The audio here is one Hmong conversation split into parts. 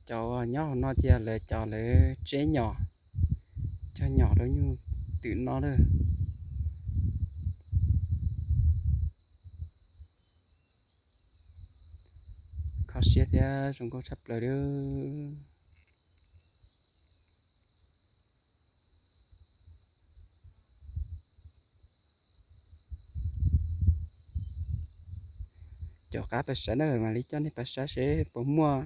Cov nyob hauv no cia lawv cov lawv tseb nyom, cog nyom rau nyuj twm no lawm. Kho siab thiab zoo nkauj tshaj plaws li. Caum qab pais saib na, mam li coj nej pais saib seb puas muaj,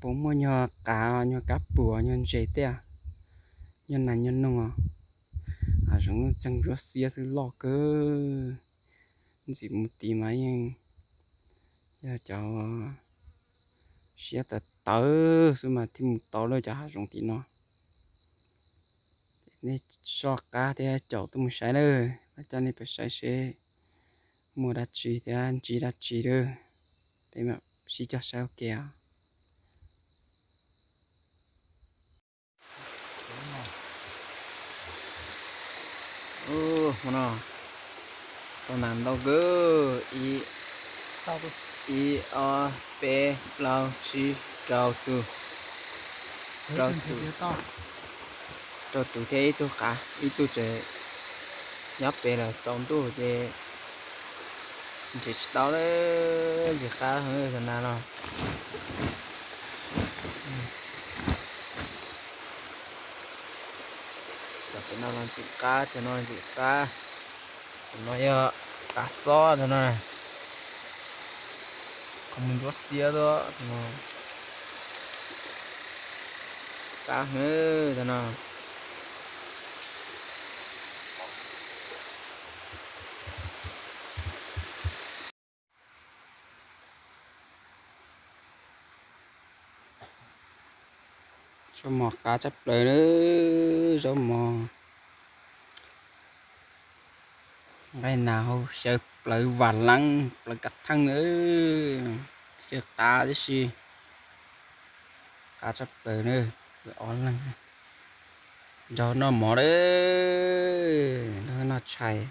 puas muaj nyuag qav, nyuag kab puas, nyuag ntses tej, nyuag nas nyuag noog os. Hav zoov nuj txeeg ntsuab xiab xwb loj kawg. Ntxim mus tid mas yeej yog cov siab tawv tawv xwb mas thiaj mus tau lawm cov hav zoov tim no. Nej soj qab thiab caum tuaj mus saib lawm, coj nej pais saib seb muaj dab tsi thiab ntsib dab tsi lawm. Peb mam sib cog saib ua ke os. Hmo no tau nas ntau kawg, ib, ib, ob, peb, plaub, tsib, rau tus, rau tus, rau tus thiab ib tug qav, ib tug tseem nyob pem lawm, tsaus ntuj ces nrhiav tsis tau lawm, nrhiav qab heev xyov nas los. Cov pem no los ntxim qab, cov no ntxim qab. Cov no yog qav xob cov no, qhov muag ntsuab xiab xwb no. Qab heev cov no. Zaub mos qab tshaj plaws lawm, zaub mos. Nqaij nas hau xyaw plawv vam leeb plawv kav theej lawm, xyaw qab tib si. Qab tshaj plaws na, ob leeg nrog noj mov lawm, nrog noj tshais.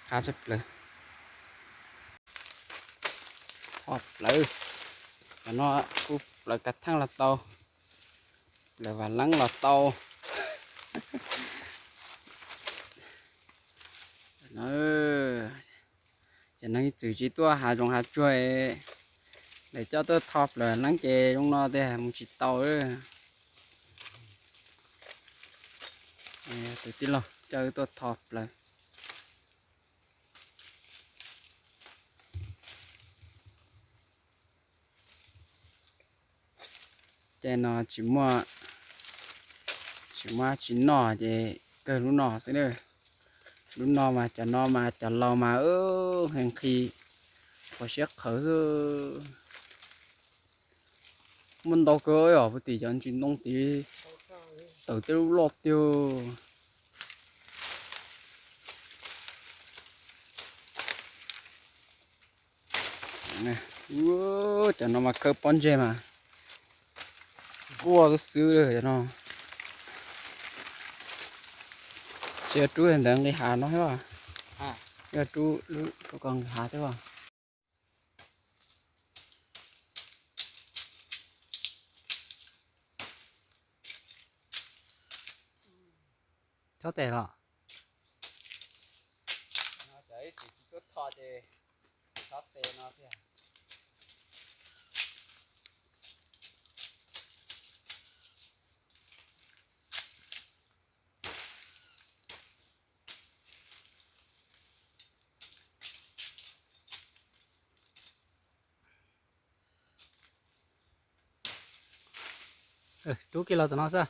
Qab tshaj plaws. Tho plawv, cov no kuj plawv kav theej los tau, plawv vam leeb los tau. Cov neeg ib txwm tsis tuaj hav zoov hav tsuag, lawv coj tuaj tho plawv leeb ces zoo no tiag mus tsis tau. Tus tij laug coj wb tuaj tho plawv. Ces no tsis muaj, tsis muaj tsis noj ces kawg lub no xwb na. Lub no mas cov no mas cov laus mas nqhis nqhis, qhuav siab qhawv xwb. Muaj ntau kawg os, puag tim cov ntsis ntoo tid tawm tej lub loj tiag. Cov no mas khawb pob ntseg mas quaj xwb xwb li cov no. Tsis yog rub ntawd nqis hav no thiab, yog rub lub rau kom nqis hav thiab. Chob tes los? Cov ib txwm tsis tuaj tho ces chob tes no tiag. Rub kiag los tom no xwb.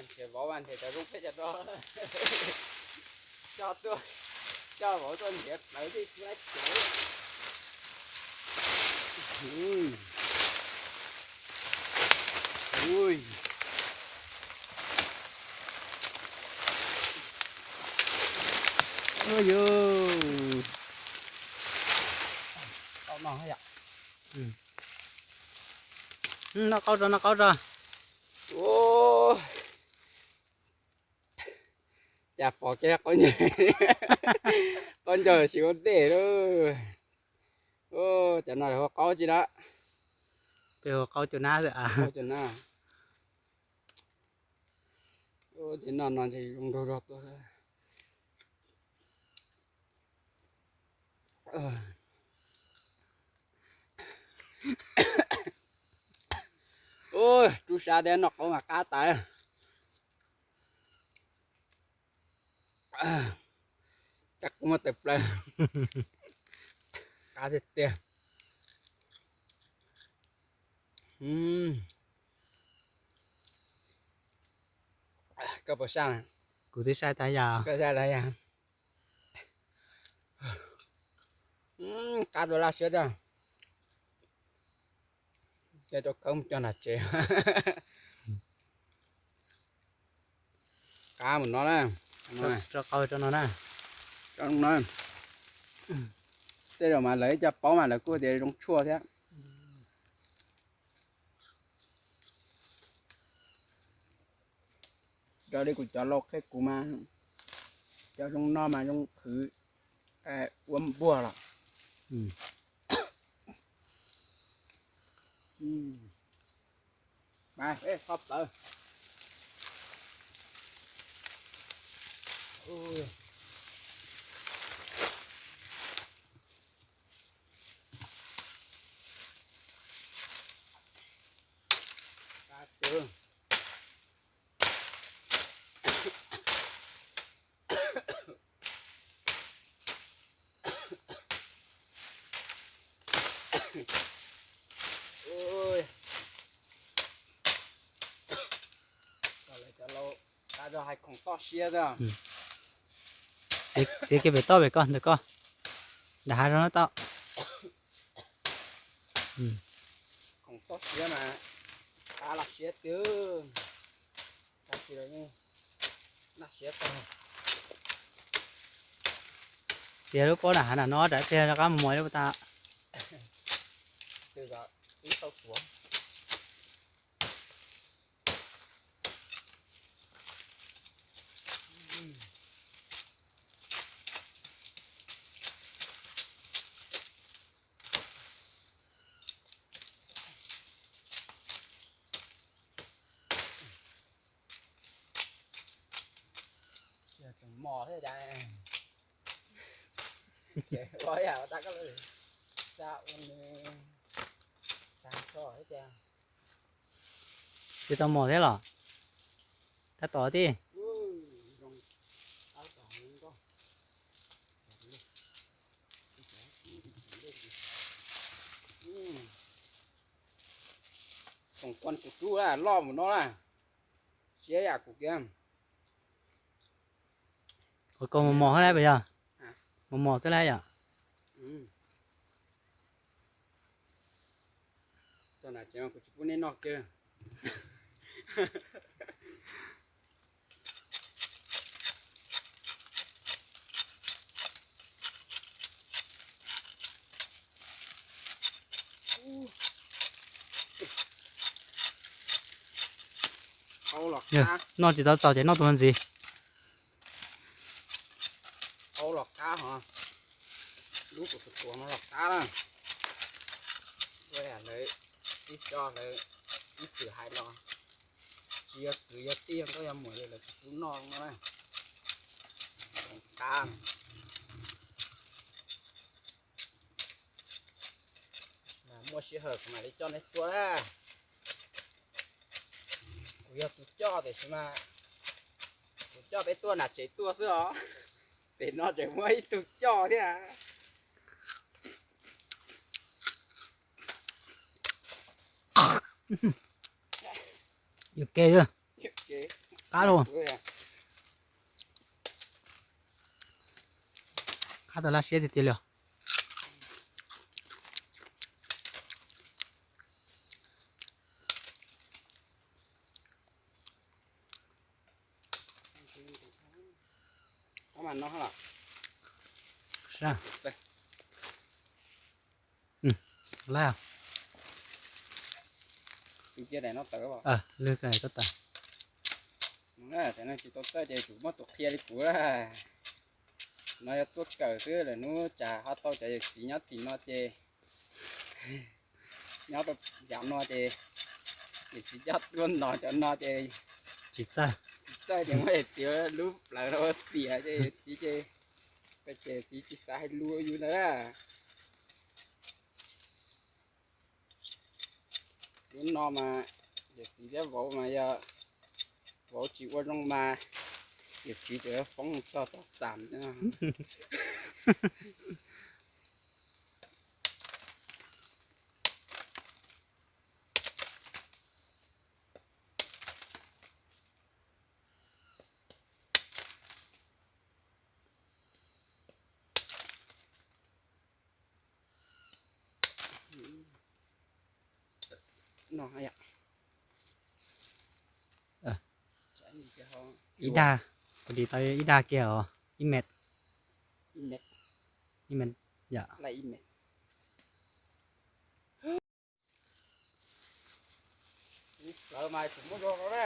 Nrhiav vauv mas nrhiav cov zoo peb cov rau, coj tuaj, coj vauv tuaj nrhiav plawv tej lab cawv. Ui, ui, tau no yom. Noj qaub tso, noj qaub tso. Ua, Cas pom kiag qaub ncaug, qaub ncaug tsis ua ntej lawm. Cov no hu qaub tsi na. Peb hu qaub cua nab xwb. Qaub cua nab. Ces no no ces zoo nraug zog tuaj. Rub sab thiab noj qaub mas qab tas. Cas kuv muaj tais plaws. Qab tiag tiag. Koj puas saj? Kuv twb saj tas yam. Koj saj tas yam. Qab dua laj siab tiag. Coj cov kawg mus cog nram tsev. Qab mus no na. Tso qau tso no na. Tso no. Tej zaum mas lawv ib co paub mas lawv kuj tias zoo tshuaj thiab. Raws li kuv cov laus qhia kuv mas cov zoo no mas zoo qhwv ua npuag los. Mas kho plawv. Cov laus, cov laus, tas zog hais khoom toj siab xwb. Txiav kiag pem toj pem ko ntawm ko, nram hav zoov no tau. Khoom toj siab mas qab laj siab twg, tab sis laj siab tag. Tias lub pob nram hav nram no tsam tiag rov qab mus mos li puas tas. Twb tau tuav. Tseem mos thiab cas. Ces ua yam tas koj lawm, xa ua nws tag tso thiab cas. Tsis tau mos thiab los? Tab tom tij. Khoom kuas kuv rub loj mus no na, siab yam kuv kiag. Ua koj mos mos xwb lawm puas yog? Mos mos xwb lawm yom? Txog nram tsev mas kuv tsis pub nej noj kiag. Noj tsis tau txaus ces noj tus ntxiv. Qaub los qab hos, lub kuv tus tuav no los qab na. Ua yam lawv ib co lawv ib txwm hais los, tsis yog kwv yog tij yog nkauj yog muam li lawv tsis pub noj no na. Qab. Muaj sij hawm kuv mam li coj neb tuaj na. Kuv yog tus coj tiam sis mas kuv coj peb tuaj nram tsev tuaj xwb os. Pem no tseem muaj ib tug coj thiab. Yuav kev, qab lauj. Qab tau laj siab tiag tiag li os. Lwg koj tas. Tam no tsis tau txawj ces kuv muab tus qhia li kuv lawm. No yog tuaj kawm xwb, lwm hnub tsam ho tau cov yawm txiv nyob tim no ces, nyob rau yav no ces yawm txiv coj tuaj nov cov no ces tsis txawj, tsis txawj ces muab yawm txiv lub plawv rau xiam ces yawm txiv ces, ces yawm txiv tsis xav hais lus yus ntawd. Lub no mas yawm txiv thiab vauv mas yog vauv tsis ua zoo mas yawm txiv tseem foob txog tom xam. Ib dag, kuv dim tau ib dag kiag os, ib mev, ib mev, yom. Plawv mas tsis muaj zog no na,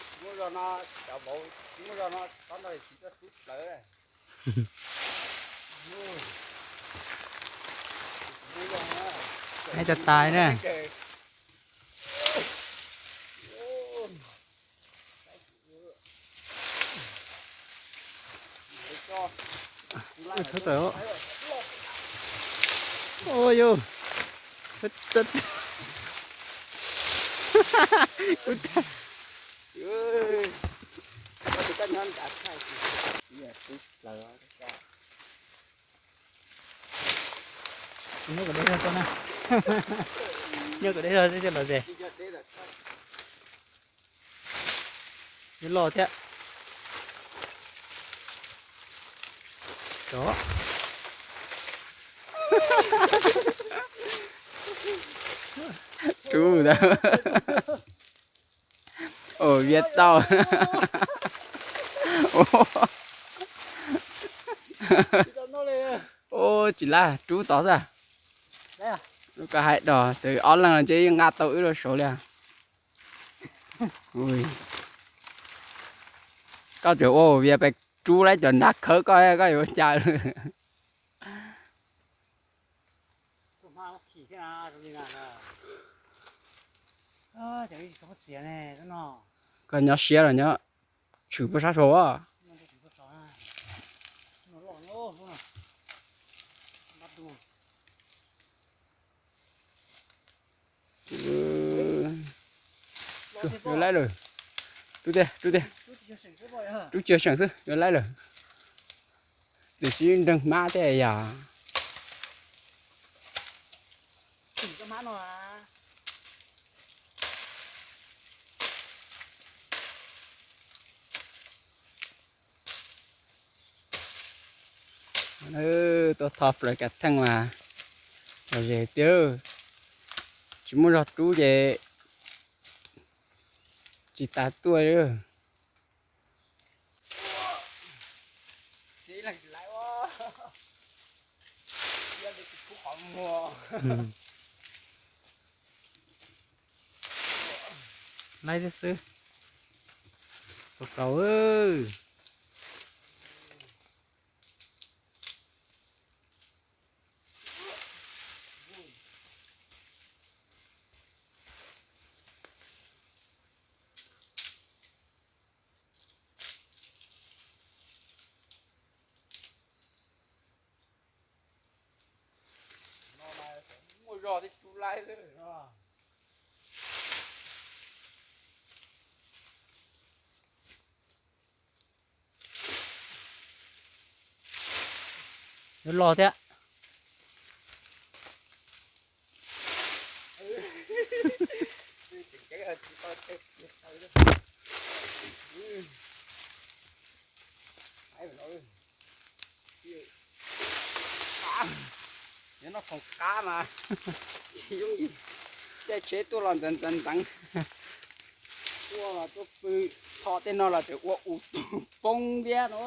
tsis muaj zog no, cov vauv tsis muaj zog no, txhob nrog yawm txiv tuaj rub plawv. Neb tas tas na. Ua yus, kuv tag. Nyob kom deb zog tso na. Nyob kom deb zog xwb coj los ces. Yuav loj thiab. Cov rub ntawd. Ua viav tau. Ua tsis laj rub tod xwb. Lub ko hais dos txawm ob leeg los ntshe yeej nqa tau wb rau saud li. Koj tseem ua viav pes rub laib cov nrag khawb koj, koj yuav ua cas? Koj nyob siab los nyob tshwm puag sab saud. Yuav laib lawm. Rub tiag, rub tiag. Rub cia seem xwb, yuav laib lawm. Tiam sis nreeg hmab thiab yog. Tuaj tho plaws kav theej mas lom zem tiag. Tsis muaj zog rub ces tsis tas tuaj. Laib xwb xwb. Tau tau. Muaj zog thiab tsis laib xwb. Yuav los thiab. Nyob no khoom qab mas tsis yooj yim, caij tsheb tuaj los ntxeev ntxeev ntxeev. Tuaj los tuaj pw, tho tej no los tseem ua u tu poob ntiab no.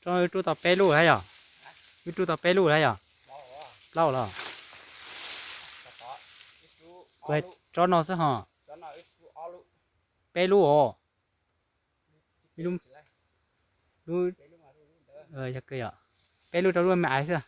Tsob no wb rub tau peb lub lawm yom? Wb rub tau peb lub lawm yom? Plaub los? Kuv hais tsob no xwb ho. Peb lub os. Lub, yog, peb lub rau lub me aiv xwb.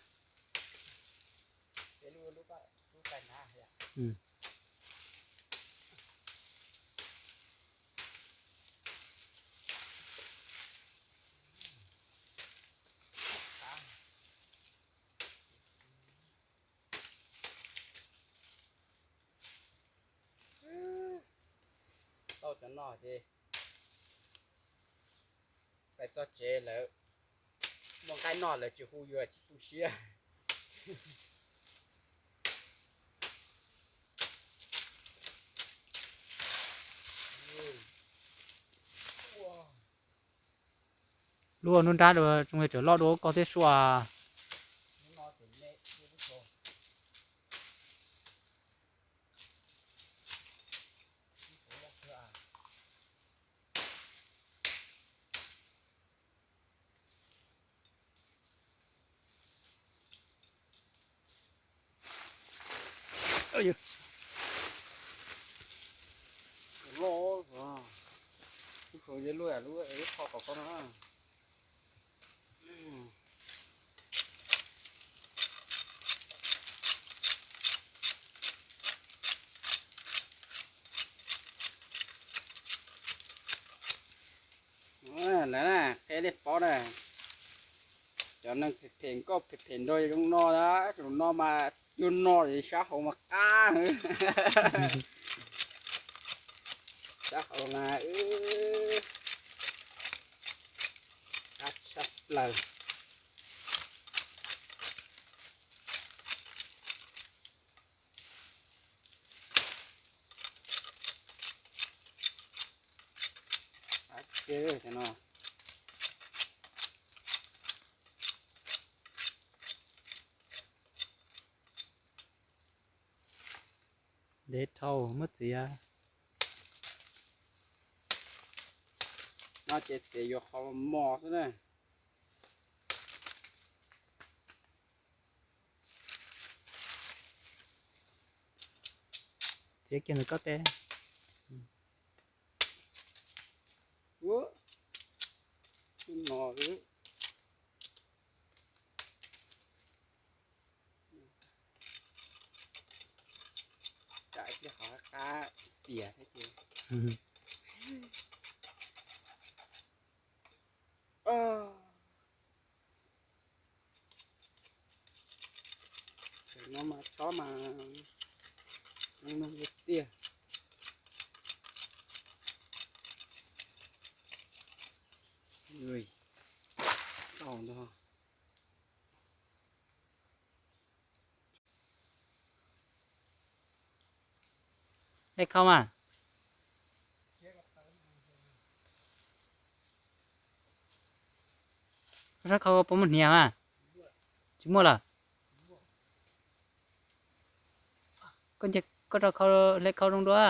Tau cov no ces pais txog tsev lawm, muaj nqaij noj lawv tsis hu yus tsis tu siab. Lub nruab nrab dua zoo li tseem loj dua koj thiab sua. Loj, lub saud luaj lub ib qho kom koj na. Lawv na, qhia nej paub na, cov neeg phem phem nkauj phem phem nraug zoo no, zoo no mas cuag no sab hauv mas qab. Sab hauv mas qab tshaj plaws. Ntev dhau muab txiav. No ces txiav yuav qhov mos xwb na. Txiav kiag ntawm koj teb. Tsam ib pliag qhov qab xiam thiab ces. Tam no mas tsob mas zoo no tiag. Ui, tau ntag. Hle khau mas. Koj sab khau puas muaj hniav mas? Tsis muaj lawm. Koj nce, koj rau khau, hle khau zoo dua.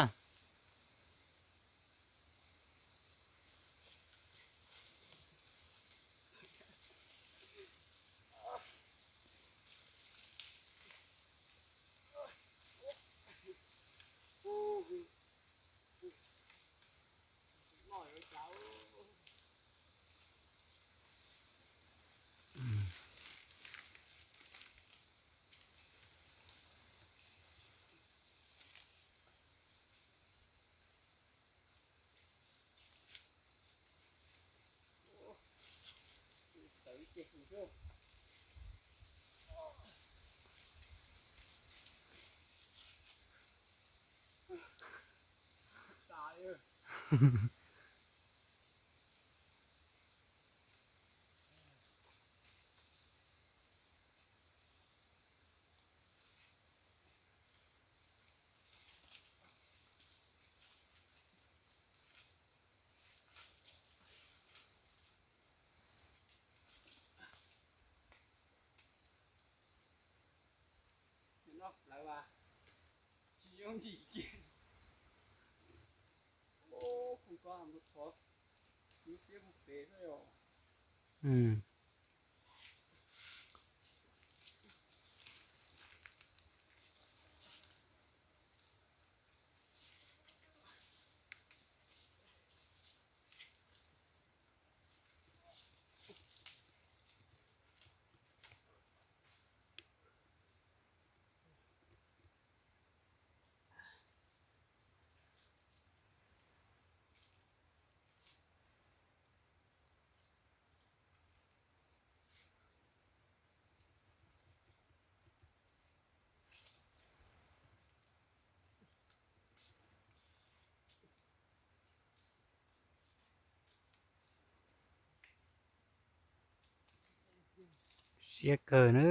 Siab kawg na.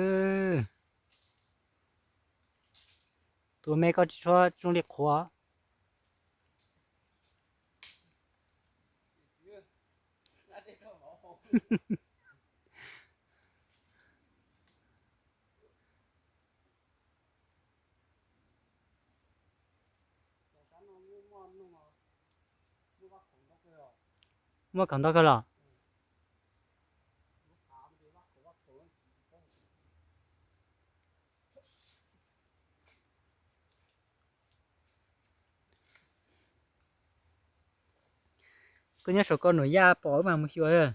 Tus me koj tsis tshua zoo li qhuav. Muaj khoom ntau kawg los? Koj nyob saum koj nuam yaj pom wb mas mus xyuas.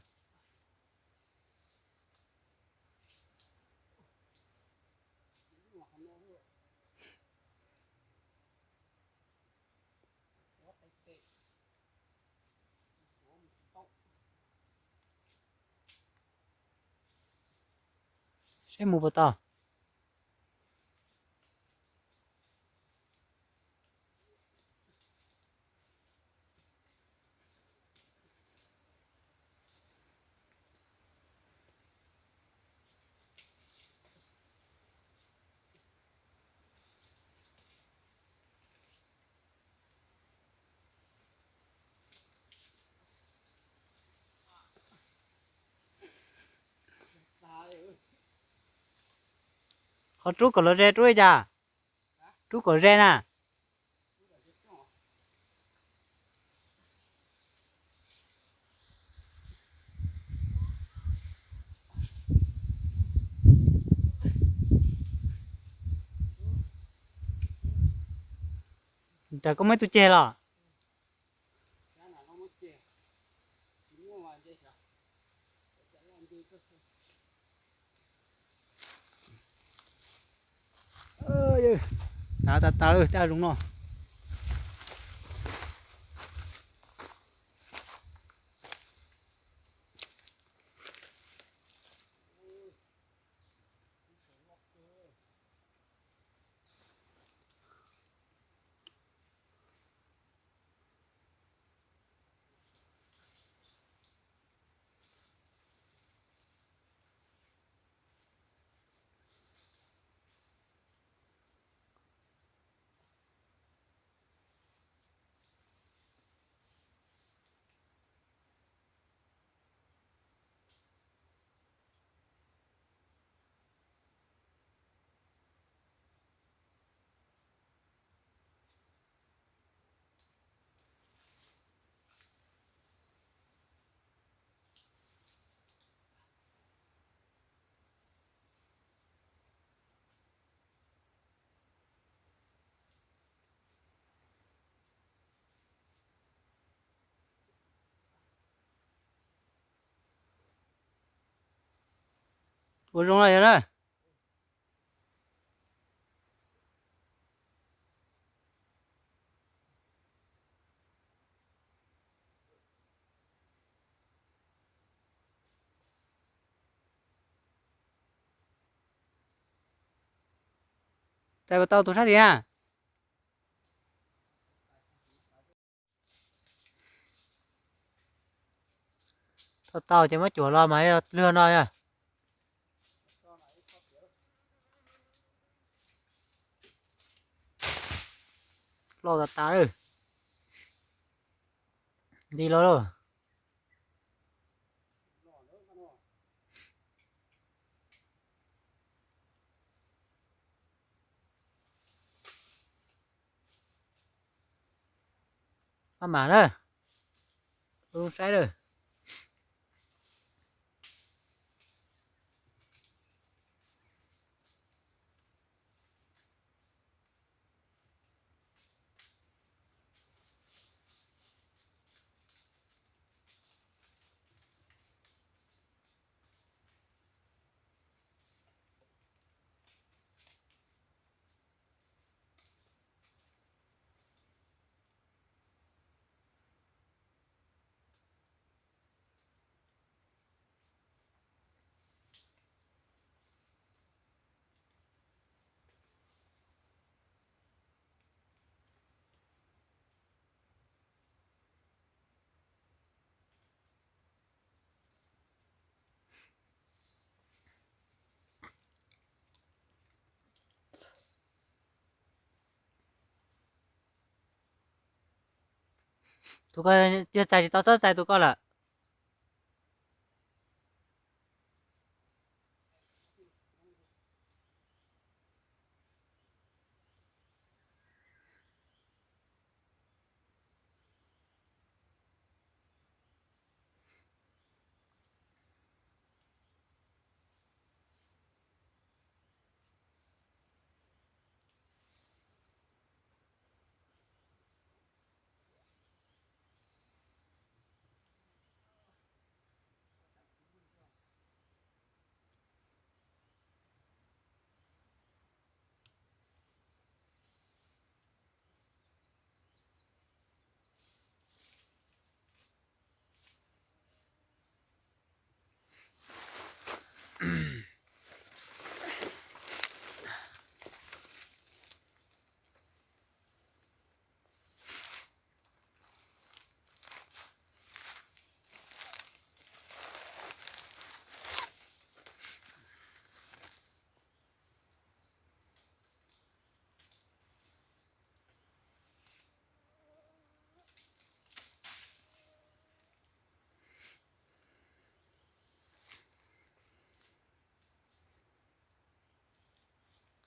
Seb mus puas tau. Qhov rub kom los ze rub li cas? Rub kom ze na. Nrog koj muaj ib tug ceg los? Hnav tas tas daj zoo no. Ua zoo na yog na. Tais puas tau tus sab tid na? Tau tau ces muab cuam los mas luag no na. Loj tas tas. Nti los lauj. Maj mam na. Ua zoo saib lawm. Tus ko yog txais tsis tau, txhob txais tus ko lawm.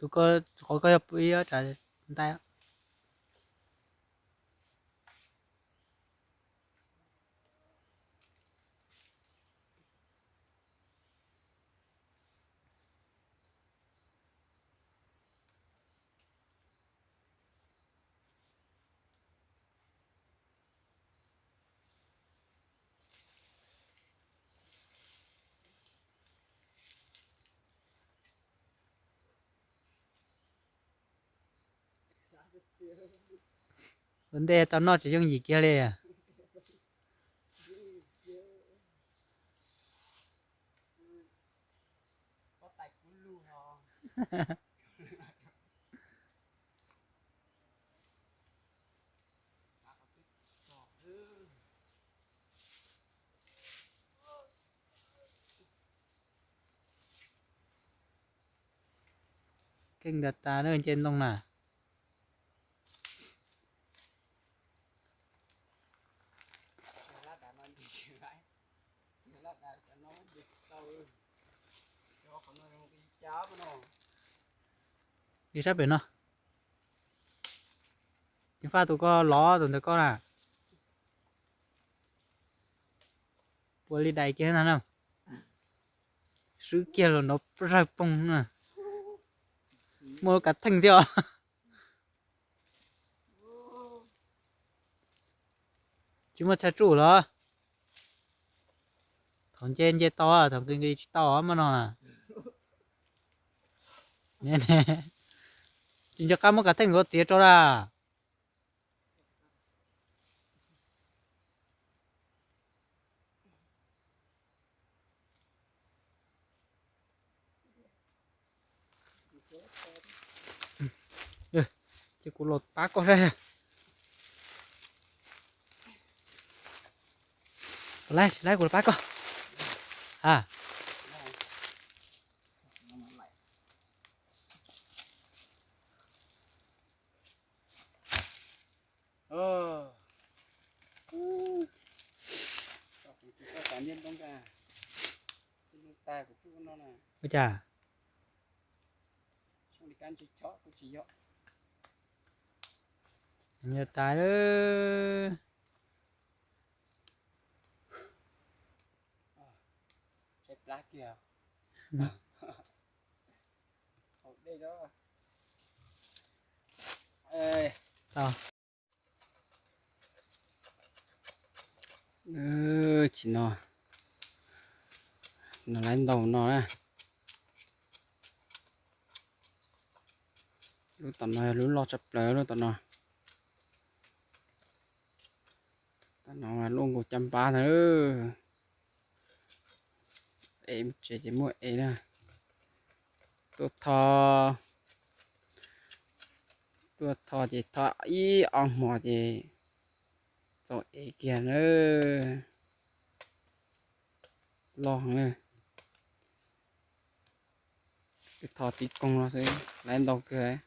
Tus ko, qhov ko yog pw ib ob tsam ntais. Ua ntej tau noj tsis yooj yim kiag li. Keej tas tas na, nce ntoo na. Ib sab pem no, ceev faj tus ko lov tus ntawd ko na. Puas li dais kiag na no. Swb kiag los nrov zawg poob na. Muaj lub kav theej thiab os. Tsis muaj chaw tsuj los? Thaum nce nce tau, thaum nqis nqis tsis tau mas no. Tsis nco qab muab kav theej nkaus txiav rau na. Ces kuv los pab koj saib. Laib, laib kuv los pab koj. A. Ua cas? Yog tas lawm. Tsis no, no lawv ntaus no na. Lub tom no yog lub loj tshaj plaws lub tom no. Tom no lub nkaus caj npab ntag. Ev mus tsev ces muaj ev na. Tuaj tho, tuaj tho ces tho ib ob hmo ces txaus ev kiag na. Loj heev na. Tho tib koog no xwb lawv ntau kawg.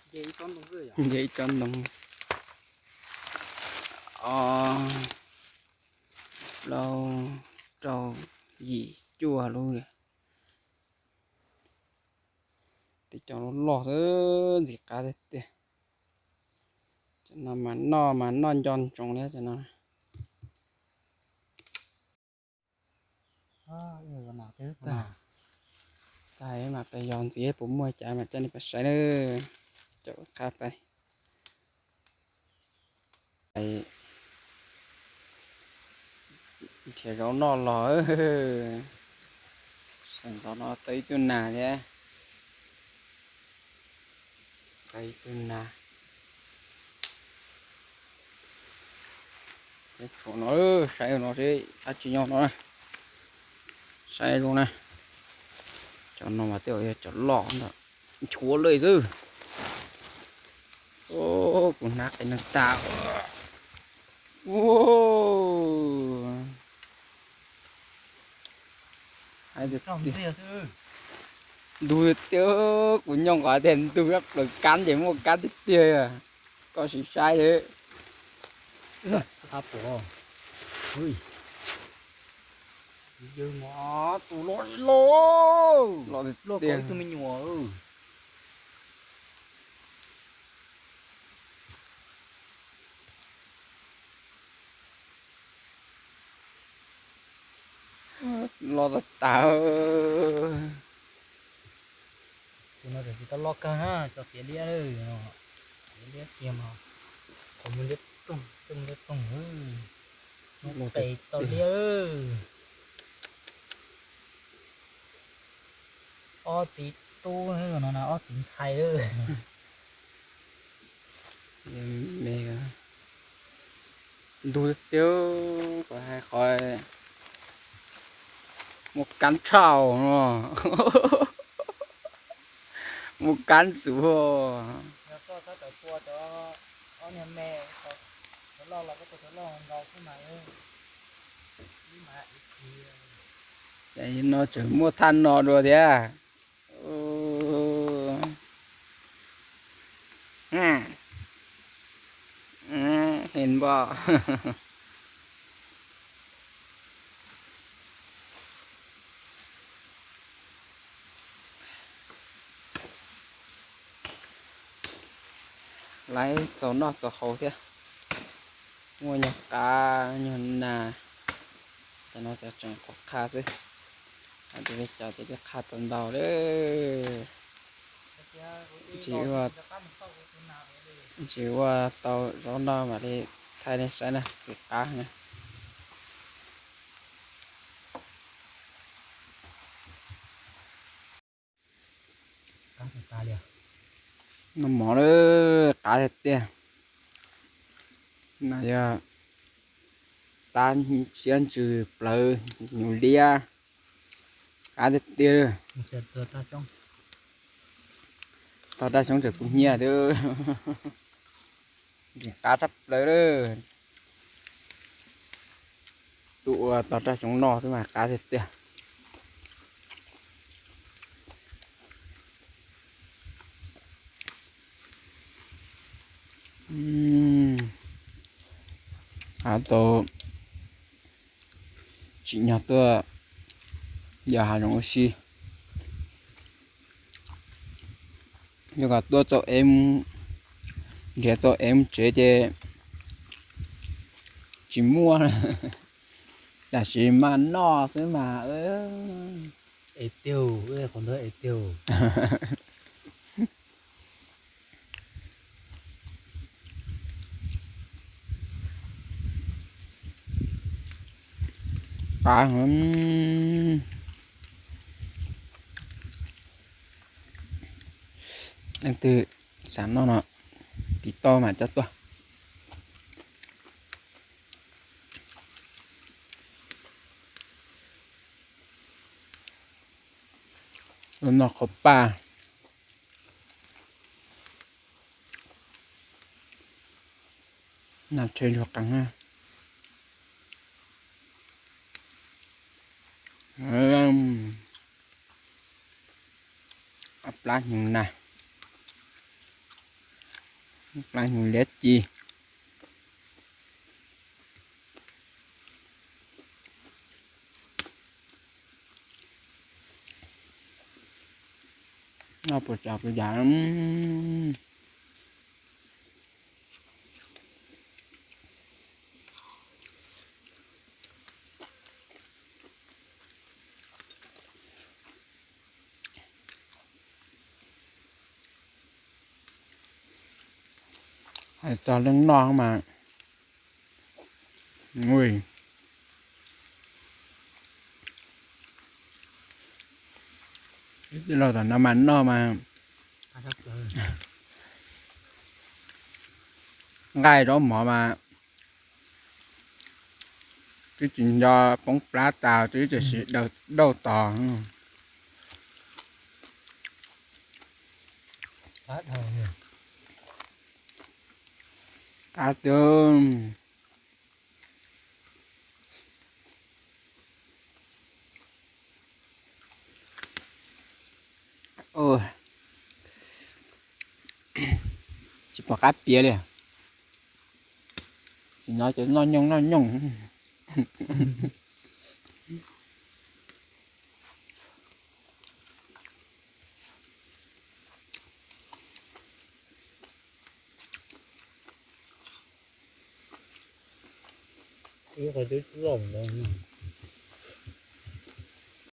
Nce ib tsob ntoo. ob, plaub, rau, yim, cuaj lub li. Tej cov loj loj xwb, ntxim qab tiag tiag. Cov no mas noj mas noj nco ntsoov li cov no. Tag, tag mas peb yos ntxiv puas muaj cas mas coj nej pais saib na. Caum qab pais. Nrhiav zaub noj los, sawv ntxov no tau ib tug nas thiab. Tau ib tug nas. Tshuav no, saib no seb dab tsi nyob no na. Saib zoo na. Cov no mas tej zaum yog cov loj ntag, nchuav lawm xwb. Kuv hnab qe neeg tag. Hais tias ntug tiag, kuv nyob nqos tias ntug plaws kab ces muaj kab tiag tiag. Koj sim saib. Tus loj loj, loj tiag tiag. Loj tas tas. Tus no tseem tsis tau loj kawg na, tso tiav liab, tiav liab kiag mas qhov muag liab ploog, liab ploog, muab pes tau liab. Ob txiv tub no na, ob txiv ntxhais. Ntug tiag, kuv hais qhov muaj kab tshaj no, muaj kab ntxuav. Ces no tseem muaj thaj no dua thiab. Heev npaj. Lawv txaus noj txaus haus thiab. Muaj nyuag qab nyuag nas, cov no cov tseem qhuav qha xwb. Hais tias li cas ces li qha tau ntau lawm. Ntsis ua, ntsis ua tau zaub noj mam li thaij nej saib na, ntxim qab na. Noj mov lawm, qab tiag tiag. No yog tab siab ntsws plawv nyuj liab, qab tiag tiag. Tog raj xyoob tseem puv hnyiab thiab. Ntxim qab tshaj plaws lawm. Tuaj ua tog raj xyoob noj xwb mas qab tiag tiag. Hav tau tsim nyog tuaj yos hav zoov ua si. Yog kom tuaj txog ev, nrhiav txog ev tsev ces tsis muaj, tam sim mas noj xwb mas. Es tiag, qhov ntawd es tiag. Qab, leej twg xav noj no tiv tauj mam coj tuaj. Los noj qhauv paj, nas rhe ntsuag qees na. Plab hnyuv na, plab hnyuv liab ci. Noj puas tsaus puas yam. Hais txog leej noj mas, ui, ib tij laug tom no mas noj mas nqaij zaub mov mas twb tsis nco poob plab tas, twb tiam sis dauj tos. Qab twb tsis pom qab piav li. Tsis nov ces noj nyooj noj nyooj. Ib qho twb loj lawm.